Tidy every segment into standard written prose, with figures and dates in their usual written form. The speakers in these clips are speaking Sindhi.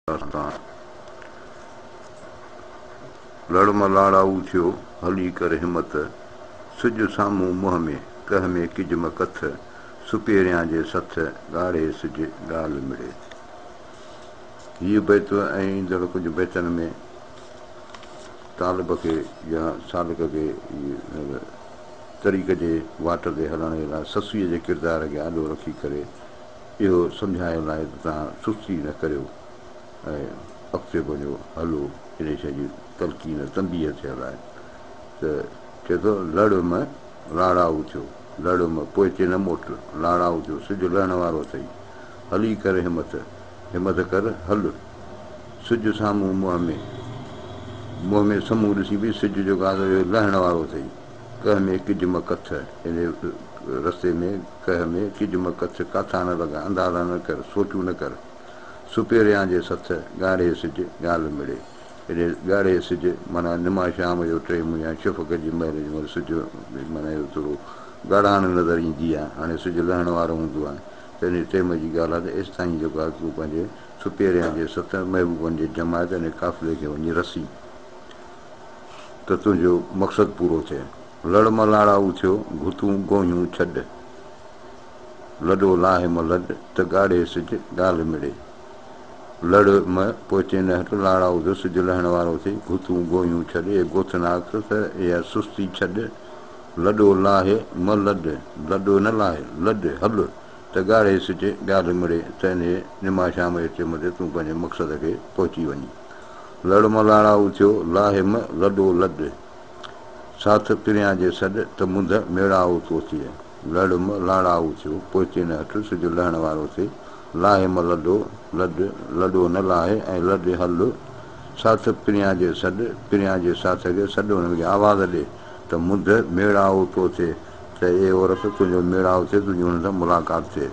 داستان. لڙ م لاڙائو ٿيو، هلي ڪر همت، سج سامهون منهن ۾، ڪهه ۾ ڪج م ڪٿ، سپيريان جي سٿ، ڳاڙهي سج ڳالهه مڙي. هيء بيت ۽ ايندڙ ڪجهه بيتن ۾ طالب کي يا سالڪ کي طريق جي واٽ تي هلڻ جي لاء سسئيء جي ڪردار کي آڏو رکي ڪري اهو سمجهائڻ آهي ته توهان سستي نه ڪريو ۽ اڳتي وڃو هلو انهي شيء جي تلقين تنبيهه ٿيل آهي ته چئي ٿو لڙ م لاڙائو ٿيو لڙ م پوئتي نه موٽ لاڙائو ٿيو سج لهڻ وارو اٿئي هلي ڪر همت همت ڪر هل سج سامهون منهن ۾ منهن ۾ سمهون ڏسين پئي سج جيڪو آهي اهو لهڻ وارو اٿئي ڪهه ۾ ڪج م ڪٿ انهي رستي ۾ ڪهه ۾ ڪج م ڪٿ، ڪاٿا نه لڳا، اندازا نه ڪر، سوچون نه ڪر. سپيريان جي سٿ، ڳاڙهي سج، ڳالهه مڙي. ايڏي ڳاڙهي سج، معنيٰ نما شام جو ٽيم يا شفق جي مهل جنهن مهل سج معنيٰ اهو ٿورو ڳاڙهاڻ نظر ايندي آهي، هاڻي سج لهڻ وارو هوندو آهي ته انهي ٽيم جي ڳالهه آهي ته ايستائين جيڪو آهي تون پنهنجي سپيريان جي سٿ، محبوبن جي جماعت، انهي قافلي کي وڃي رسين ته تنهنجو مقصد پورو ٿئي. لڙ م لاڙائو ٿيو، گهتون گوهيون ڇڏ. لڏو لاهه م لڏ، ته ڳاڙهي سج ڳالهه مڙي. لڙ م پوئتي نه هٽ، لاڙائو ٿيو، سج لهڻ وارو ٿئي، گهتون گوهيون ڇڏ، اي گوٿناڪ ته اها سستي ڇڏ. لڏو لاهه م لڏ، لڏو نه لاهه، لڏ، هل، ته ڳاڙهي سج ڳالهه مڙي، ته انهيء نماشام جي ٽيم تي تون پنهنجي مقصد کي پهچي وڃين. لڙ م لاڙائو ٿيو، لاهه م لڏو لڏ. ساٿ پريان جي سڏ، ته منڌ ميڙائو تو ٿئي. لڙ م لاڙائو ٿيو، پوئتي نه هٽ، سج لهڻ وارو ٿئي. لاهه م لڏو، لڏ، لڏو نه لاهه ۽ لڏ هل. ساٿ پريان جي سڏ، پريان جي ساٿ کي سڏ انهن کي آواز ڏي، ته منڌ ميڙائو تو ٿئي، ته اي عورت تنهنجو ميڙائو ٿئي، تنهنجي انهن سان ملاقات ٿئي.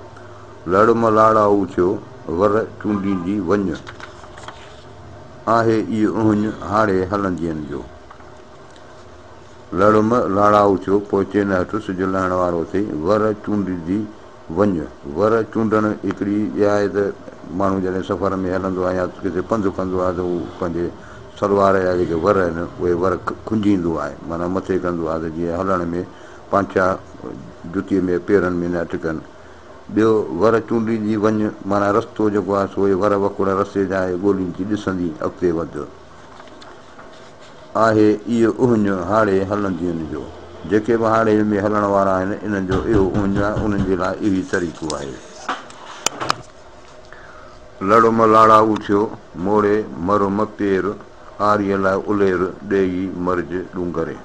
لڙ م لاڙائو ٿيو، ور چونڊيندي وڃ. آهي ئي اهڃ هاڙهي هلندين جو. لڙ م لاڙائو ٿيو، پوئتي نه هٽ، سج لهڻ وارو اٿئي، ور چونڊجي وڃ. ور چونڊڻ هڪڙي اها آهي ته ماڻهو جڏهن سفر ۾ هلندو آهي يا ڪٿي پنڌ ڪندو آهي ته هو پنهنجي سلوار جا جيڪي ور آهن اهي ور کنجيندو آهي معنيٰ مٿي ڪندو آهي ته جيئن هلڻ ۾ پانچا جتيء ۾ پيرن ۾ نه اٽڪن. ٻيو ور چونڊيندي وڃ معنيٰ رستو جيڪو آهي سو اهي ور وڪوڙ رستي جا اهي ڳوليندي ڏسندي اڳتي وڌ. آهي اهو اهڃ هاڙهي هلندين جو. جيڪي به هاڙهي ۾ هلڻ وارا آهن انهن جو اهو اهڃ آهي انهن جي لاء اهوئي طريقو آهي. لڙ م لاڙائو ٿيو، موڙي مر م پير، آريء لاء الير، ڏيئي مرج ڏونگري.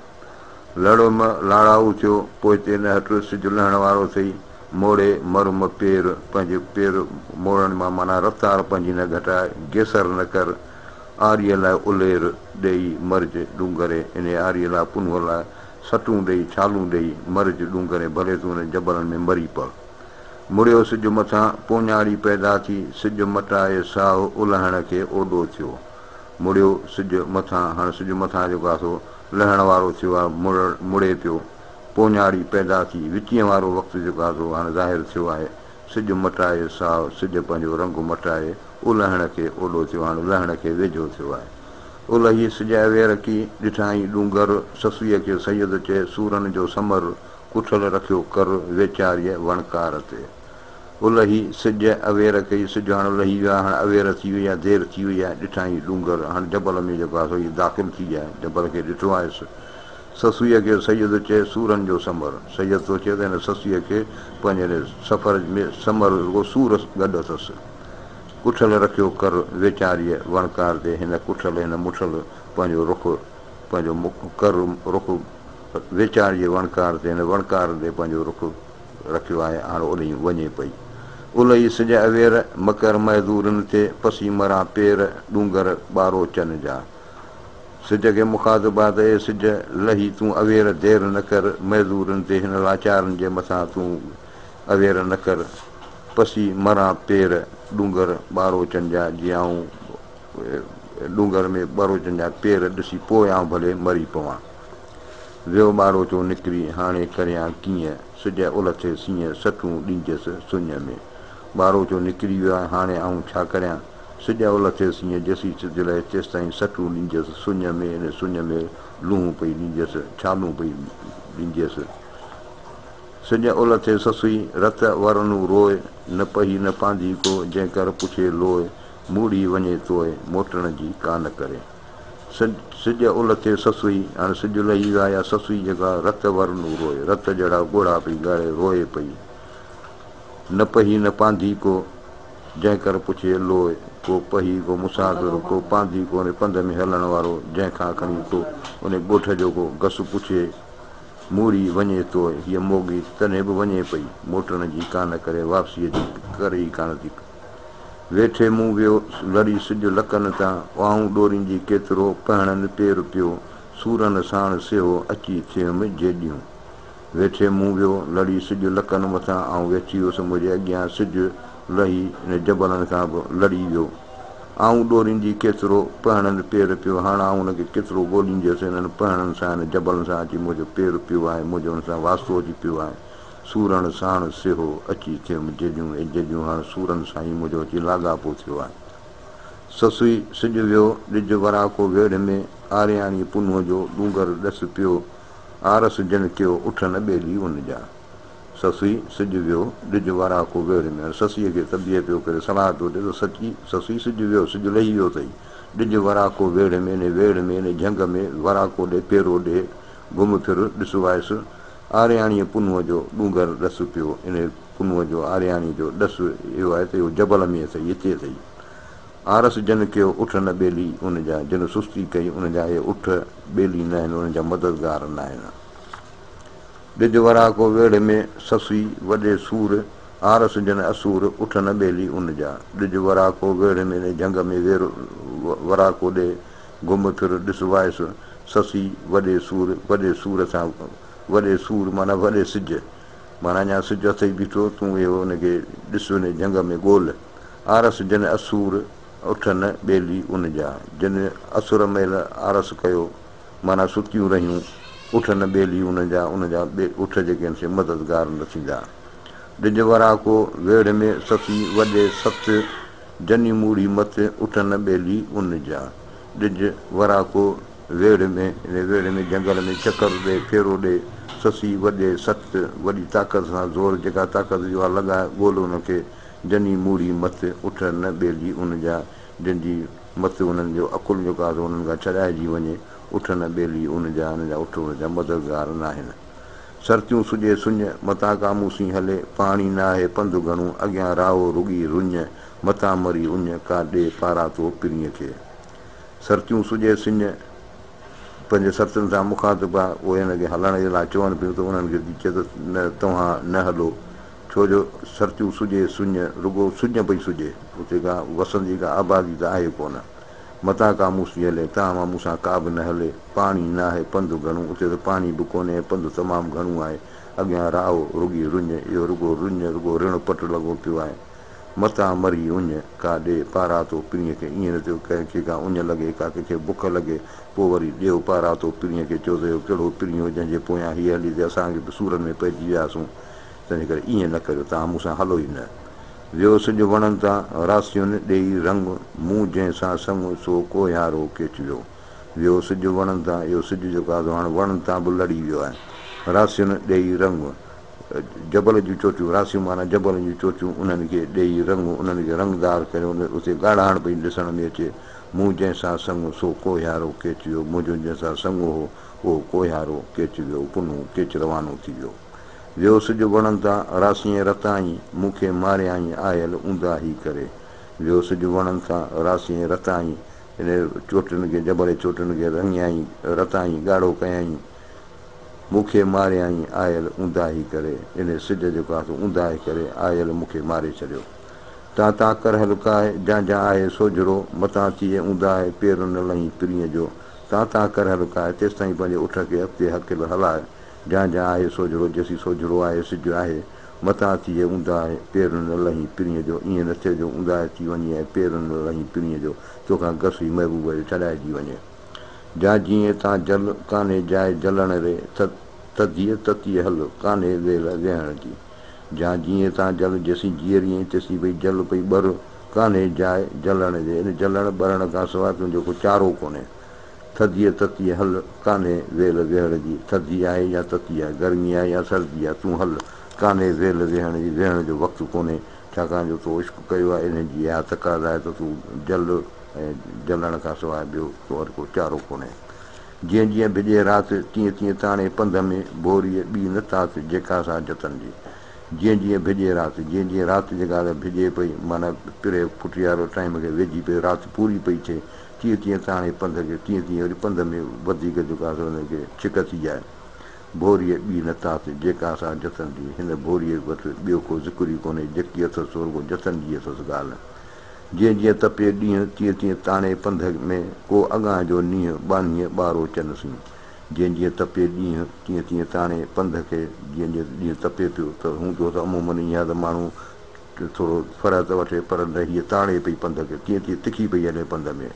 لڙ م لاڙائو ٿيو، پوئتي نه هٽ، سج لهڻ وارو اٿئي، موڙي مر م پير، پنهنجي پير موڙڻ مان معنيٰ رفتار پنهنجي نه گهٽاء، گيسر نه ڪر، آريء لاء الير، ڏيئي مرج ڏونگري، انهيء آريء لاء پنهونء لاء سٽون ڏيئي، ڇالون ڏيئي، مرج ڏونگري، ڀلي تون انهن جبلن ۾ مري پء. مڙيو سج مٿان، پوڃاڙي پيدا ٿي، سج مٽائي ساهه الهڻ کي اوڏو ٿيو. مڙيو سج مٿان، هاڻ سج مٿان جيڪو آهي سو لهڻ وارو ٿيو آهي، مڙڻ مڙي پيو. پوڃاڙي پيدا ٿي، وچينء وارو وقت جيڪو آهي سو هاڻ ظاهر ٿيو آهي. سج مٽائي ساهه، سج پنهنجو رنگ مٽائي الهڻ کي اوڏو ٿيو، هاڻ لهڻ کي ويجهو ٿيو آهي. الهي سج اوير ڪي، ڏٺائين ڏونگر، سسئيء کي سيد چئي، سورن جو سمر، ڪٺل رکيو ڪر، ويچاريء وڻڪار تي. الهي سج اوير ڪئي، سج هاڻ لهي ويو آهي، هاڻ اوير ٿي وئي آهي، دير ٿي وئي آهي، ڏٺائين ڏونگر، هاڻ جبل ۾ جيڪو آهي سو هي داخل ٿي ويا آهن، جبل کي ڏٺو آهيس. سسئيء کي سيد چئي، سورن جو سمر. سيد ٿو چئي ته هن سسئيء کي پنهنجي هن سفر ۾ سمر رڳو سور گڏ اٿس. ڪٺل رکيو ڪر، ويچاريء وڻڪار تي، هن ڪٺل، هن مٺل پنهنجو رخ، پنهنجو ڪر، رخ، ويچاريء وڻڪار تي، هن وڻڪار تي پنهنجو رخ رکيو آهي، هاڻ اوڏهين وڃي پئي. الهي سج اوير، مڪر معذورن تي، پسي مران پير، ڏونگر ٻاروچن جا. سج کي مخاطب آ ته اي سج! لهي تون اوير دير نه ڪر، معذورن تي هن لاچارن جي مٿان تون اوير نه ڪر، پسي مران پير، ڏونگر ٻاروچن جا، جي آئون ڏونگر ۾ ٻاروچن جا پير ڏسي پوء آئون ڀلي مري پوان. ويو ٻاروچو نڪري، هاڻي ڪريان ڪيئن، سج الٿي سينء، سٽون ڏينجس سڃ ۾. ٻاروچو نڪري ويو آهي، هاڻي آئون ڇا ڪريان؟ سج الٿي سينء، جيسين سج لهي تيستائين سٽون ڏينديس، سڃ ۾، ان سڃ ۾ لوهون پئي ڏينديس، ڇالون پئي ڏينديس. سج الٿي سسئي، رت ورنو روء، نه پهي نه پانڌي ڪو، جنهن ڪر پڇي لوء، موڙهي وڃي توء، موٽڻ جي ڪا نه ڪري. سج الٿي سسئي، هاڻي سج لهي ويو آهي، اها سسئي جيڪا رت ورنو روء، رت جهڙا ڳوڙها پئي ڳاڙي، روئي پئي. نه پهي نه پانڌي ڪو، جنهن ڪر پڇي لوء، ڪو پهي ڪو مسافر، ڪو پانڌي ڪو ان پنڌ ۾ هلڻ وارو، جنهن کان کڻي ڪو ان ڳوٺ جو ڪو گس پڇي، موڙي وڃي توء، هيء موڳي تڏهن به وڃي پئي، موٽڻ جي ڪانه ڪري، واپسيء جي ڪري ئي ڪانه ٿي. ويٺي مون ويو لڙي سج لڪن تان، آئون ڏوريندي ڪيترو، پهڻن پير پيو، سورن ساڻ سيهو، اچي ٿيم جيڏيون. ويٺي مون ويو، لڙي سج لڪن مٿان، آئون ويٺي هيس، منهنجي اڳيان سج لهي ان جبلن کان به لڙي ويو. آئون ڏوريندي ڪيترو، پهڻن پير پيو، هاڻ آئون ان کي ڪيترو ڳولينديس، انهن پهڻن سان، انهن جبلن سان اچي منهنجو پير پيو آهي، منهنجو ان سان واسطو اچي پيو آهي. سورن ساڻ سيهو، اچي ٿيم جيڏيون، اي جيڏيون هاڻ سورن سان ئي منهنجو اچي لاڳاپو ٿيو آهي. سسئي سج ويو، ڏج وراڪو ويڙهه ۾، آرياڻي پنهونء جو ڏونگر ڏس پيو، آرس جن ڪيو، اٺ نه ٻيلي ان جا. سسئي، سج ويو، ڏج وراڪو ويڙهه ۾. هاڻي سسئيء کي تنبيهه پيو ڪري، صلاح پيو ڏي ته سچي سسئي سج ويو، سج لهي ويو اٿئي. ڏج وراڪو ويڙهه ۾، انهي ويڙهه ۾، انهي جهنگ ۾، وراڪو ڏي، ڦيرو ڏي، گهم ڦر، ڏس وائس. آرياڻيء پنهونء جو ڏونگر ڏس پيو. انهي پنهونء جو، آرياڻيء جو ڏس اهو آهي ته اهو جبل ۾ اٿئي، هتي اٿئي. آرس جن ڪيو، اٺ نه ٻيلي ان جا. جن سستي ڪئي، ان جا اهي اٺ ٻيلي ناهن، انهن جا مددگار ناهن. ڏج وراڪو ويڙهه ۾، سسئي وڏي سور، آرس جن اسور، اٺ نه ٻيلي ان جا. ڏج وراڪو ويڙهه ۾، انهي جهنگ ۾ وير وراڪو ڏي، گهم ڦر ڏس وائس، سسئي وڏي سور، وڏي سور سان، وڏي سور معنيٰ وڏي سج، معنيٰ اڃا سج اٿئي بيٺو، تون اهو ان کي ڏس انهي جهنگ ۾ ڳول. آرس جن اسور، اٺ نه ٻيلي ان جا. جن اسر مهل آرس ڪيو، معنيٰ ستيون رهيون، اٺ نه ٻيلي ان جا، ان جا اٺ جيڪي آهن سي مددگار نه ٿيندا. ڏج وراڪو ويڙهه ۾، سسي وڏي ست، جني موڙهي مت، اٺ نه ٻيلي ان جا. ڏج وراڪو ويڙهه ۾، يعني ويڙهه ۾ جهنگل ۾ چڪر ڏي، ڦيرو ڏي، سسي وڏي ست، وڏي طاقت سان زور، جيڪا طاقت جو آ لڳاء، ڳول ان کي، جني موڙهي مت، اٺ نه ٻيلي ان جا، جن جي مت انهن جو عقل جيڪو آهي سو انهن کان ڇڏائجي وڃي، اٺ نه ٻيلي ان جا، ان جا اٺ ان جا مددگار ناهن. سرتيون سڄي سڃ، متان ڪا مون سين هلي، پاڻي ناهي پنڌ گهڻو، اڳيان راهو رڳي رڃ، متان مري اڃ، ڪا ڏي پاراتو پرينء کي. سرتيون سڄي سڃ، پنهنجي سرتين سان مخاطب آهي، اهي هن کي هلڻ جي لاء چون پيون ته انهن کي ٿي چئي ته نه توهان نه هلو، ڇو جو سرتيون سجي سڃ، رڳو سڃ پئي سجي، اتي ڪا وسندي ڪا آبادي ته آهي ڪونه. متان ڪا مون سين هلي، تان مان مون سان ڪا به نه هلي. پاڻي ناهي، پنڌ گهڻو، اتي ته پاڻي به ڪونهي ۽ پنڌ تمام گهڻو آهي. اڳيان راهو، رڳي رڃ، اهو رڳو رڃ، رڳو رڻ پٽ لڳو پيو آهي. متان مري اڃ، ڪا ڏي پاراتو پرينء کي، ائين نه ٿيو ڪنهن کي ڪا اڃ لڳي، ڪا ڪنهن کي بک لڳي، پوء وري ڏيو پاراتو پرينء کي، چئو ته اهو ڪهڙو پرين هو، جنهن جي پويان هيء هلي ته اسان به سورن ۾ پئجي وياسون. تنهنجي ڪري ائين نه ڪريو، توهان مون سان هلو ئي نه. ويو سج وڻن تان، راسيون ڏيئي رڱ، مون جنهن سان سڱ، سو ڪوهيارو ڪيچ ويو. ويو سج وڻن تان، اهو سج جيڪو آهي سو هاڻ وڻن تان به لڙي ويو آهي. راسيون ڏيئي رڱ، جبل جون چوٽيون، راسيون معنيٰ جبلن جون چوٽيون، انهن کي ڏيئي رڱ، انهن کي رنگدار ڪريو، اتي ڳاڙهاڻ پئي ڏسڻ ۾ اچي. مون جنهن سان سڱ، سو ڪوهيارو ڪيچ ويو. منهنجو جنهن سان سڱ هو، اهو ڪوهيارو ڪيچ ويو، پنهون ڪيچ روانو ٿي ويو. ويو سج وڻن تان، راسيين رتائين، مون کي ماريائين، آيل اونداهي ڪري. ويو سج وڻن تان، راسيين رتائين، يعني چوٽين کي، جبل جي چوٽين کي رڱيائين، رتائين، ڳاڙهو ڪيائين، مون کي ماريائين، آيل اونداهي ڪري. يعني سج جيڪو آهي سو اونداهي ڪري، آيل مون کي ماري ڇڏيو. تان تان ڪر هل ڪاهه، جان جان آهي سوجهرو، متان ٿئي اونداهه، پير نه لهين پرينء جو. تان تان ڪر هل ڪاهه، تيستائين پنهنجي اٺ کي اڳتي هڪل هلاء. جان جان آهي سوجهرو، جيسين سوجهرو آهي، سج آهي، متان ٿئي اونداهه، پير نه لهين پرينء جو، ائين نه ٿئي جو اونداهه ٿي وڃي ۽ پير نه لهين پرينء جو، توکان گس ئي محبوب جو ڇڏائجي وڃي. جا جيئن تان جل، ڪانهي جاء جلڻ ري، ٿڌيء تتيء هل، ڪانهي ويل ويهڻ جي. جا جيئن تان جل، جيسين جيئري آهين، تيسين پئي جل، پئي ٻر، ڪانهي جاء جلڻ جي، ان جلڻ ٻرڻ کان سواء تنهنجو ڪو چارو ڪونهي. ٿڌيء تتيء هل، ڪانهي ويل ويهڻ جي، ٿڌي آهي يا تتي آهي، گرمي آهي يا سردي آهي، تون هل، ڪانهي ويل ويهڻ جي، ويهڻ جو وقت ڪونهي، ڇاڪاڻ جو تو عشق ڪيو آهي، انهيء جي اها تقاضا آهي ته تون جل ۽ جلڻ کان سواء ٻيو تو وٽ ڪو چارو ڪونهي. جيئن جيئن ڀڄي رات، تيئن تيئن تاڻي پنڌ ۾، ڀوريء ٻي نه تات، جيڪا سا جتن جي. جيئن جيئن ڀڄي رات، جيئن جيئن رات جيڪا سا ڀڄي پئي، معنيٰ پري پٺيارو ٽائيم کي ويجهي پئي، رات پوري پئي ٿئي، تيئن تيئن تاڻي پنڌ کي، تيئن تيئن وري پنڌ ۾ وڌيڪ جيڪو آهي سو هن کي ڇڪ ٿي آئي. ڀوريء ٻي نه تات، جيڪا سا جتن جي. هن ڀوريء وٽ ٻيو ڪو ذڪر ئي ڪونهي، جيڪي اٿس سو رڳو جتن جي اٿس ڳالهه. جيئن جيئن تپي ڏينهن، تيئن تيئن تاڻي پنڌ ۾، ڪو اڳان جو نينهن، ٻانهيء ٻاروچن سين. جيئن جيئن تپي ڏينهن، تيئن تيئن تاڻي پنڌ کي، جيئن جيئن ڏينهن تپي پيو ته هوندو ته عموماً ائين آهي ته ماڻهو ٿورو فرحت وٺي پر نه هيء تاڻي پئي پنڌ کي، تيئن تيئن تکي پئي هلي پنڌ ۾.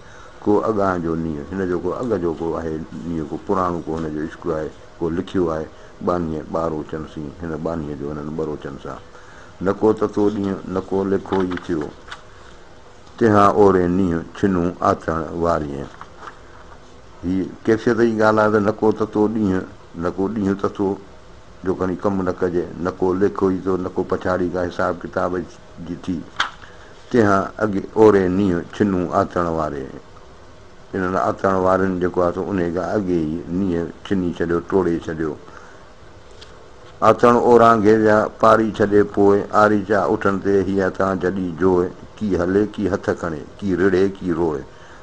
ڪو اڳان جو نينهن، هن جو ڪو اڳ جو ڪو آهي نينهن، ڪو پراڻو ڪو هن جو عشق آهي، ڪو لکيو آهي، ٻانهيء ٻاروچن سين، هن ٻانهيء جو هنن ٻروچن سان. نه ڪو تتو ڏينهن، نه ڪو ليکو ئي ٿيو. تنهان اورين نينهن، ڇنون آتڻ واريين. هيء ڪيفيت جي ڳالهه آهي ته نه ڪو تتو ڏينهن، نه ڪو ڏينهن تتو، جو کڻي ڪم نه ڪجي، نه ڪو ليکو ئي ٿيو، نه ڪو پڇاڙي ڪا حساب ڪتاب جي ٿي. تنهان اڳي اورين نينهن، ڇنون آتڻ واري. انهن آتڻ وارين جيڪو آهي سو انهيء کان اڳي ئي نينهن ڇني ڇڏيو، ٽوڙي ڇڏيو. آتڻ اورانگهي ويا، پاري ڇڏي پوء، آريچا اٺن تي، هيء تان جڏي جوء، ڪي هلي ڪي هٿ کڻي، ڪي رڙهي ڪي روء،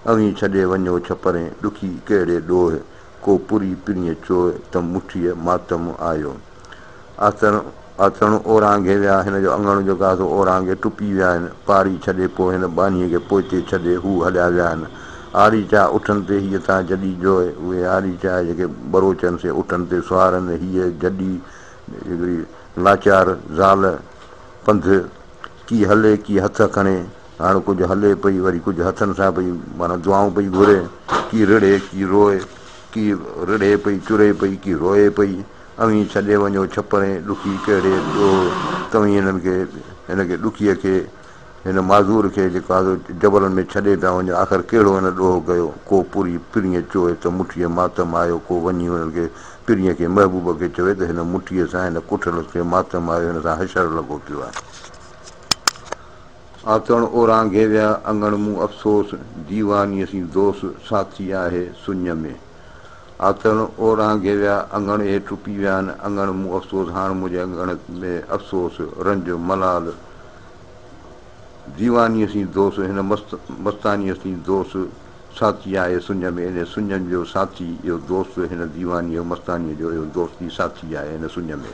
اوهين ڇڏي وڃو ڇپرين، ڏکي ڪهڙي ڏوهه، ڪو پوري پرينء چوء، ته مٺيء ماتم آيو. آتڻ آتڻ اورانگهي ويا، هن جو اڱڻ جيڪو آهي سو اورانگهي ٽپي ويا آهن، پاري ڇڏي پوء هن ٻانهيء کي پوئتي ڇڏي هو هليا ويا آهن. آريچا اٺن تي هيء تان جڏي جوء، اهي آريچا جيڪي ٻروچن سي اٺن تي سوارن، هيء جڏي هڪڙي لاچار زال پنڌ ڪي هلي ڪي هٿ کڻي، هاڻ ڪجهه هلي پئي وري ڪجهه هٿن سان پئي معنيٰ دعائون پئي گهري، ڪي رڙي ڪي روئي، ڪي رڙهي پئي چري پئي ڪي روئي پئي، اوهين ڇڏي وڃو ڇپرين ڏکي ڪهڙي ڏوهه، توهين هنن کي هن کي ڏکيء کي هن معذور کي جيڪو آهي سو جبلن ۾ ڇڏي پيا وڃو، آخر ڪهڙو هن ڏوهه ڪيو؟ ڪو پوري پرينء چوئي ته مٺيء ماتم آيو، ڪو وڃي هنن کي پرينء کي محبوب کي چوي ته هن مٺيء سان هن ڪٺل کي ماتم آيو، هن سان حشر لڳو پيو آهي. آتڻ اورانگهي ويا اڱڻ مون افسوس، ديوانيء سين دوس ساٿي آهي سڃ ۾. آتڻ اورانگهي ويا اڱڻ اهي ٽپي ويا آهن اڱڻ مون افسوس، هاڻ منهنجي اڱڻ ۾ افسوس، رنج، ملال، ديوانيء سين دوس، هن مست مستانيء سين دوس ساٿي آهي سڃ ۾، انهيء سڃ جو ساٿي اهو دوست هن ديوانيء مستانيء جو اهو دوستي ساٿي آهي هن سڃ ۾.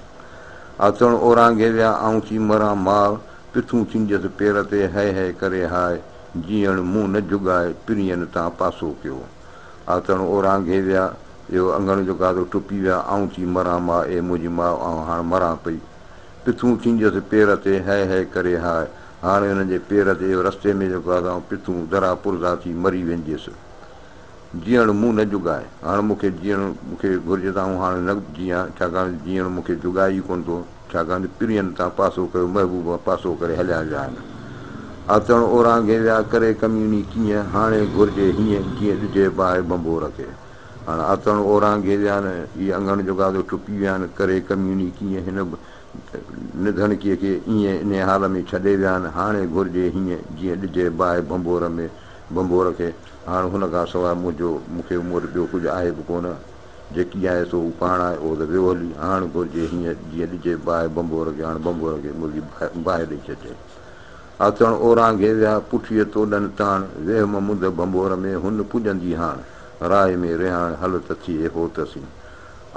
آتڻ اورانگهي ويا آئون ٿي مران ماء، پٿون ٿينديس پير تي هئي هئي ڪري هاء، جيئڻ مون نه جڳاء، پرين تان پاسو ڪيو. آتڻ اورانگهي ويا، اهو اڱڻ جو گادو ٽپي ويا، آئون ٿي مران ماء، اي منهنجي ماء آئون هاڻ مران پئي. پٿون ٿينديس پير تي، هئي هئي ڪري هاء، هاڻ هنن جي پير تي اهو رستي ۾ جيڪو آهي سو آئون پٿون ذرا پرزا ٿي مري وينديس. جيئڻ مون نه جڳاء، هاڻ مون کي جيئڻ مون کي گهرجي ته آئون هاڻ نه جيئان، ڇاڪاڻ جو جيئڻ مون کي جڳائي ئي ڪونه ٿو، ڇاڪاڻ جو پرين تان پاسو ڪيو، محبوب کان پاسو ڪري هليا ويا آهن. آتڻ اورانگهي ويا، ڪري ڪميڻي ڪيئن، هاڻي گهرجي هيئن، جيئن ڏجي باهه ڀنڀور کي. هاڻ آتڻ اورانگهي ويا آهن، هي اڱڻ جو گادو ٽپي ويا آهن، ڪري ڪميڻي ڪيئن، هن نڌڻڪيء کي ائين انهيء حال ۾ ڇڏي ويا آهن، هاڻي گهرجي هيئن، جيئن ڏجي باهه ڀنڀور ۾، ڀنڀور کي. هاڻ هن کان سواء منهنجو، مون کي مون وٽ ٻيو ڪجهه آهي به ڪونه. جيڪي آهي سو هو پاڻ آهي، اهو ته ويو هلي. هاڻ گهرجي هيئن، جيئن ڏجي باهه ڀنڀور کي، هاڻ ڀنڀور کي مرغي باهه ڏئي ڇڏجي. آتڻ اورانگهي ويا، پٺيء توڏن تاڻ، ويهه م منڌ ڀنڀور ۾، هن پڄندي هاڻ، راء ۾ رهاڻ، هل ته ٿئي هوت سين.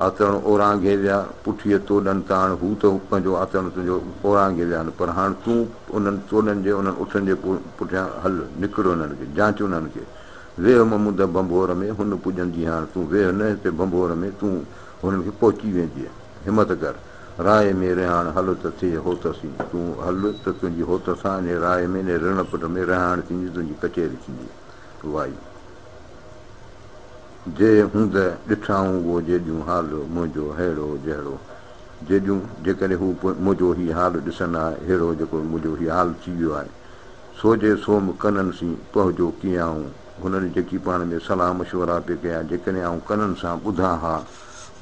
آتڻ اورانگهي ويا، پٺيء توڏن تاڻ، هو ته پنهنجو آتڻ تنهنجو اورانگهي ويا آهن، پر هاڻ تون انهن توڏن جي، انهن اٺن جي پٺيان هل، نڪر انهن کي، جانچ انهن کي. ويهه م منڌ ڀنڀور ۾، هن پڄندي هاڻ، تون ويهه نه هتي ڀنڀور ۾، تون هنن کي پهچي ويندينء. همت ڪر. راء ۾ رهاڻ، هل ته ٿئي هوت سين. تون هل ته تنهنجي هوت سان انهيء راء ۾، انهيء رڻ پٽ ۾ رهاڻ ٿيندي، تنهنجي ڪچهري ٿيندي. وائي. جي هوند ڏٺائون وو جيڏيون حال منهنجو ههڙو جهڙو. جيڏيون، جيڪڏهن هو منهنجو هي حال ڏسن ها، ههڙو جيڪو منهنجو هي حال ٿي ويو آهي. سوجهي سوم ڪنن سين پنهنجو ڪيائون. هنن جيڪي پاڻ ۾ صلاح مشورا پئي ڪيا، جيڪڏهن آئون ڪنن سان ٻڌان ها،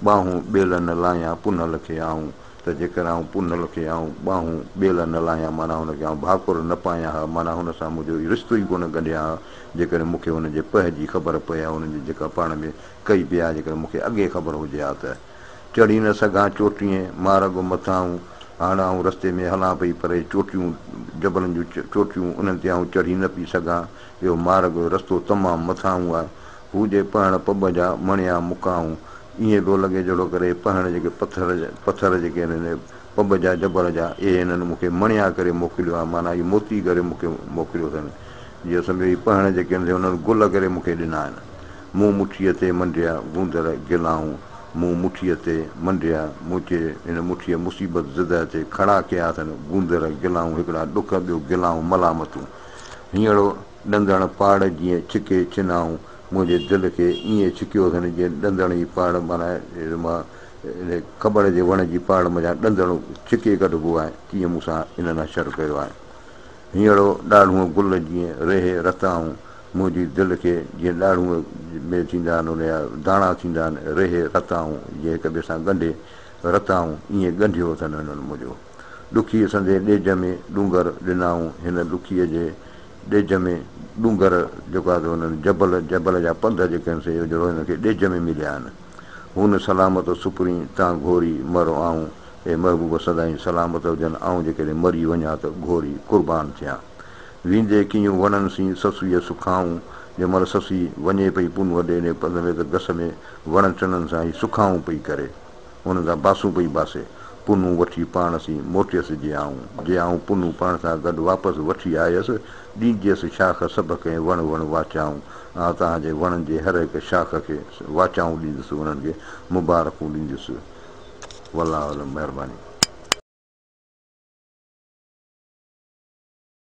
ٻانهون ٻيل نه لاهيان پنهل کي آئون، ته جيڪر آئون پنهل کي آئون ٻانهون ٻيل نه لاهيان معنيٰ هن کي آئون ڀاڪر نه پايان ها، معنيٰ هن سان منهنجو رشتو ئي ڪونه ڳنڍيان ها، جيڪڏهن مون کي هن جي پهه جي خبر پئي ها، هنن جي جيڪا پاڻ ۾ ڪئي پئي ها، جيڪڏهن مون کي اڳي خبر هجي ها ته. چڙهي نه سگهان چوٽيين، مارڳ مٿانهون، هاڻ آئون رستي ۾ هلان پئي پر هي چوٽيون، جبلن جون چوٽيون، انهن تي آئون چڙهي نه پئي سگهان، اهو مارڳ، رستو، تمام مٿانهون آهي. هو جي پهڻ پٻ جا مڻيا مڪائون، ائين پيو لڳي جهڙو ڪري هي پهڻ جيڪي پٿر، پٿر جيڪي آهن هن پٻ جا جبل جا، اهي هنن مون کي مڻيا ڪري موڪليو آهي، معنيٰ اهي موتي ڪري مون کي موڪليو اٿن. جيئن سمجهو هي پهڻ جيڪي آهن سي هنن گل ڪري مون کي ڏنا آهن. مون مٺيء تي منڊيا گوندر گلائون، مون مٺيء تي منڊيا، مون چي هن مٺيء مصيبت زده تي کڙا ڪيا اٿن گوندر گلائون، هڪڙا ڏک ٻيو گلائون ملامتون. هينئڙو ڏندڻ پاڙ جيئن ڇڪي ڇنائون، منهنجي دل کي ائين ڇڪيو اٿن جيئن ڏندڻ جي پاڙ معنيٰ انهي کٻڙ جي وڻ جي پاڙ منجهان ڏندڻ ڇڪي ڪڍبو آهي تيئن مون سان انهن حشر ڪيو آهي. هينئڙو ڏاڙهونء گل جيئن ريهي رتائون، منهنجي دل کي جيئن ڏاڙهونء ۾ ٿيندا آهن ان جا داڻا ٿيندا آهن ريهي رتائون جيئن هڪ ٻئي سان ڳنڍي رتائون ائين ڳنڍيو اٿن هنن منهنجو. ڏکيء سندي ڏيج ۾ ڏونگر ڏنائون، هن ڏکيء جي ڏيج ۾ ڏونگر جيڪو آهي سو هنن جبل، جبل جا پنڌ جيڪي آهن سي جهڙو هن کي ڏيج ۾ مليا آهن. هون سلامت سپرين تان گهوري مر آئون، اي محبوب سدائين سلامت هجن، آئون جيڪڏهن مري وڃان ته گهوري قربان ٿيان. ويندي ڪيون وڻن سين سسئيء سکائون، جنهن مهل سسئي وڃي پئي پنهونء ڏي انهيء پنڌ ۾ ته گس ۾ وڻن ٽڻن سان هي سکائون پئي ڪري. انهن سان باسون پئي باسي. پنهون وٺي پاڻ سين موٽيس جي آئون. جي آئون پنهون پاڻ سان گڏ واپس وٺي آيس، ڏينديس شاخ سڀ ڪنهن وڻ وڻ واچائون. آء توهان جي وڻن جي هر هڪ شاخ کي واچائون ڏيندس، انهن کي مبارڪون ڏيندس. والله اعلم. مهرباني.